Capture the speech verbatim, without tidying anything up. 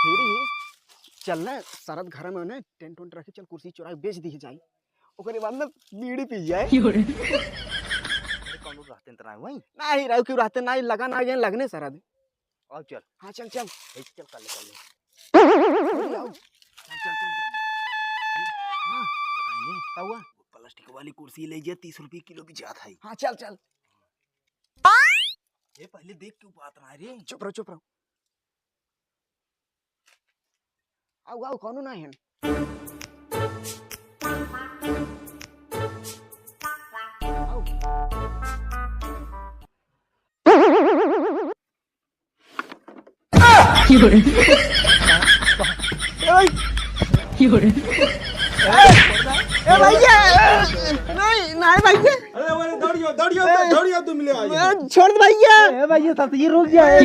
फिर ही चल ना, सरद घर में ने टेंट उंट रखी, चल कुर्सी चोरा के बेच दी जाई, ओकरे बाद में बीड़ी पी जाए। अरे, कौनो रहते त ना वही। नहीं, राव क्यों रहते ना, लगा ना गए लगने सरद। आओ चल। हाँ, चल, चल। ए, चल, कर ले, कर ले। आओ। चल, चल, चल, चल। हाँ, बताइए, का हुआ? प्लास्टिक वाली कुर्सी ले जा, तीस रुपये किलो बेचात है। हाँ, चल, चल। ए, पहले देख क्यों बात ना रे। चुप रहो, चुप रहो। आओ, आओ, कौनो ना है। आओ। ए भाई। ए भैया, नहीं, नहीं भैया। अरे, अरे, दौड़ियो, दौड़ियो, ए, दौड़ियो, तुम ले आइए। ए, छोड़ दे भैया। ए भैया, साथ ये रुक जाए।